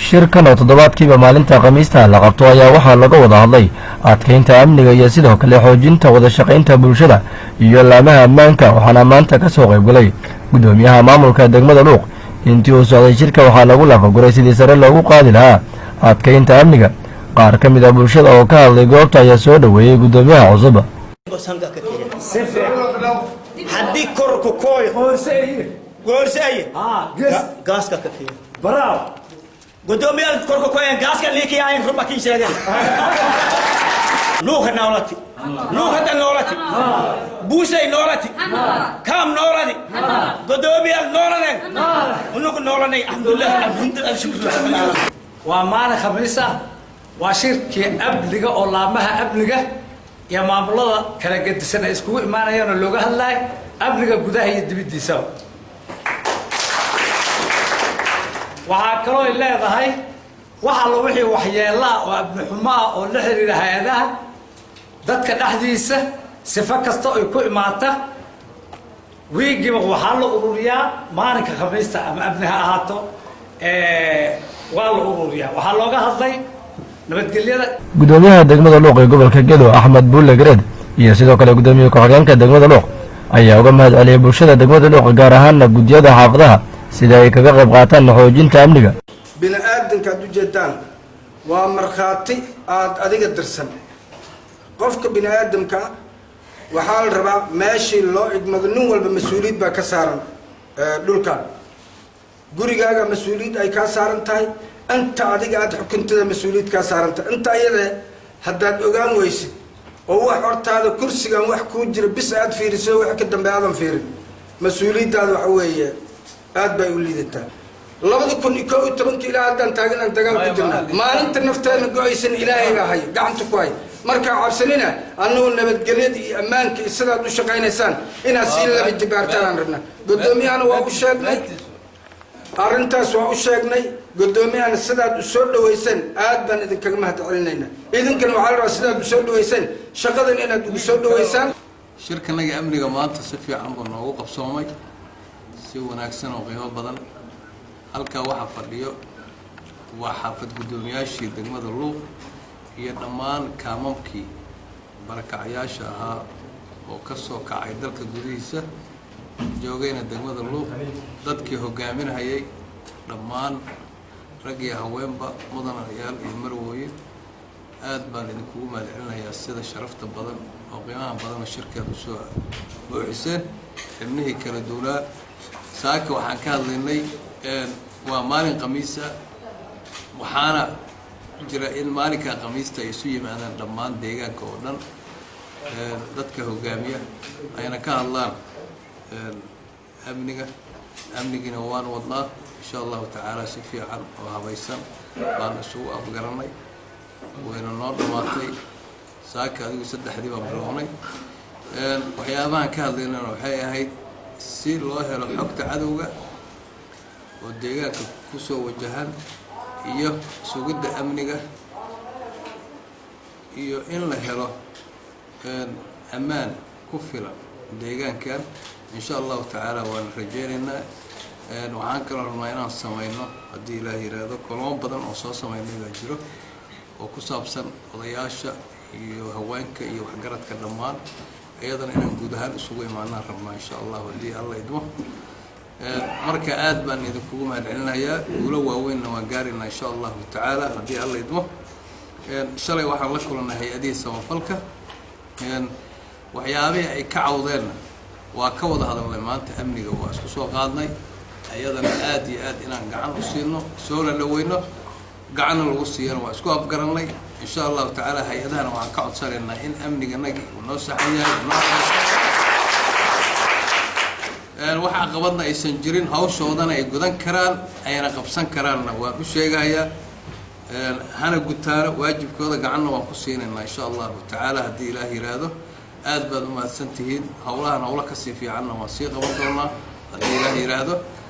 Shirkan oo toddobaadkiiba maalinta Khamiista la qabto ayaa waxaa laga wada hadlay adkeynta amniga iyo sidoo kale xoojinta wada shaqaynta bulshada iyo laamaha ammaanka. Waxaana maanta ka soo qaybgalay guddoomiyaha maamulka degmada Luuq. Intii uu socday shirka waxaa lagu lafaguray sidii sare loogu qaadi lahaa adkeynta amniga. Qaar ka mid ah bulshada oo ka hadlay goobta ayaa soo dhoweeyey guddoomiyaha cusub. Haddii korku kooyo goorsaye gaaska ka keen guddoomiyaal korka kooyan gaaska liikiyaayin ruba kin sheegen. Luuka noolati, Luukada noolati, Buusay noolati, Kaam nooladi, guddoomiyaal nooladen, unugu noolanay. Alxamdulilah, alxamdulilah, shukr. Waa maalin Khamiis ah, waa shirkii amniga oo laamaha amniga iyo maamulada kala gedisan ay iskugu imaanayaan oo looga hadlayo amniga gudaha iyo dibiddiisaba. Waxaa kaloo ay leedahay wax allo wixii waxyeellaa oo amni xumo ah oo la xiriira hay-adaha dadka dhexdiisa, sifo kasta ay ku imaata. Wiigiiba waxaa la ururiyaa maalinka Khamiista, ama amni ha ahaato, waa la ururiyaa. Waxaa looga hadlay nabadgelyada. Guddoomiyaha degmada Luuq ee gobolka Gedo, Axmed Buulle Gareed, iyo sidoo kale guddoomiye ku-xigeenka degmada Luuq ayaa uga mahad celiyay bulshada degmada Luuq, gaar ahaana guddiyada xaafadaha, sida ay kaga qayb qaataan xoojinta amniga. Bini aadamka aad ujeedaan waa markhaati aad adiga dirsan. Qofka bini aadamka waxaa la rabaa meeshii loo igmado. Nin walba mas-uuliyad baa ka saaran dhulkan. Gurigaaga mas-uuliyad ay kaa saaran tahay, inta adiga aada xukuntada mas-uuliyad kaa saaran tahay. Inta ayade haddaad ogaan weysid oo wax hortaada kursigan wax kuu jira bis aad fiiriso, wax ka dambe aadan fiirin, mas-uuliyaddaada waxa weeye aad bay u liidataa. 2011-kii ilaa haddaan taagan aan dagaal ku jirna. Maalinta nafteena go-aysan Ilaahay baa hay gacanta ku hay. Markaa cabsanina, annagu nabadgelyada iyo ammaanka iyo sidaad u shaqaynaysaan inaad sii laba jibaartaan aan rabna. Guddoomiyahana waa u sheegnay arrintaas, waa u sheegnay guddoomiyahana. Sidaad u soo dhaweyseen aad baan idinkaga mahad celinaynaa. Idinkana waxaa la rabaa sidaad u soo dhaweyseen shaqadan inaad ugu soo dhaweysaan. Shirkanaga amniga maanta si fiican buu noogu qabsoomay, si wanaagsan oo qiimo badan. Halkaa waxaa fadhiyo waa xaafad guddoomiyaashii degmada Luuq iyo dhammaan kaamamkii barakacyaasha ahaa oo ka soo kacay dalka gudihiisa, joogayna degmada Luuq, dadkii hogaaminhayay dhammaan, rag iyo haweenba, mudanayaal iyo marwooyin, aad baan idinkugu mahad celinayaa sida sharafta badan oo qiimaha badanoo shirkaad usoo buuxiseen, xibnihii kala duwanaa. Saaka waxaan ka hadlaynay, waa maalin Khamiisa, waxaana jira in maalinka Khamiista ay isu yimaadaan dhammaan deegaanka oo dhan dadka hogaamiya, ayna ka hadlaan amniga. Amnigiina waan wadnaa, insha Allahu tacaala, si fiican oo habaysan baan isugu afgaranay, wayna noo dhammaatay. Saaka adigu saddexdii baan bilownay. Waxyaabahan ka hadlaynana waxay ahayd si loo helo xogta cadowga oo deegaanka kusoo wajahan iyo sugidda amniga iyo in la helo ammaan ku filan deegaankan, insha Allahu tacaala waan rajeynaynaa. Waxaan kaloo rabnaa inaan samayno, haddii Ilaah yiraahdo, kulamo badan oo soo samaynay baa jiro oo ku saabsan odayaasha iyo haweenka iyo waxgaradka dhammaan. Iyadana inaan guud ahaan isugu imaanaan rabnaa, insha Allahu, haddii Alla idmo. Marka aad baan idinkugu mahad celinayaa. Guulo waaweynna waan gaaraynaa, insha Allahu tacaala, haddii Alla idmo. Shalay waxaan la kulannay hay-adihii samafalka. Waxyaabihii ay ka cawdeenna waa ka wada hadalnay. Maanta amniga waa isku soo qaadnay, ayadana aad iyo aad inaan gacan u siino, soona dhaweyno, gacanna lagu siiyana waa isku afgarannay, insha Allahu tacaala. Hay-adahana waxaan ka codsanaynaa in amniganagii uu noo saxan yahay, noo wax caqabadna aysan jirin, hawshoodana ay gudan karaan, ayna qabsan karaanna waan u sheegayaa. Hana gutaano waajibkooda, gacanna waan ku siinaynaa, insha Allahu tacaala, haddii Ilaah yiraahdo. Aad baad u mahadsan tihiin. Howlahan howlo kasii fiicanna waan sii qaban doonaa, haddii Ilaah yiraahdo.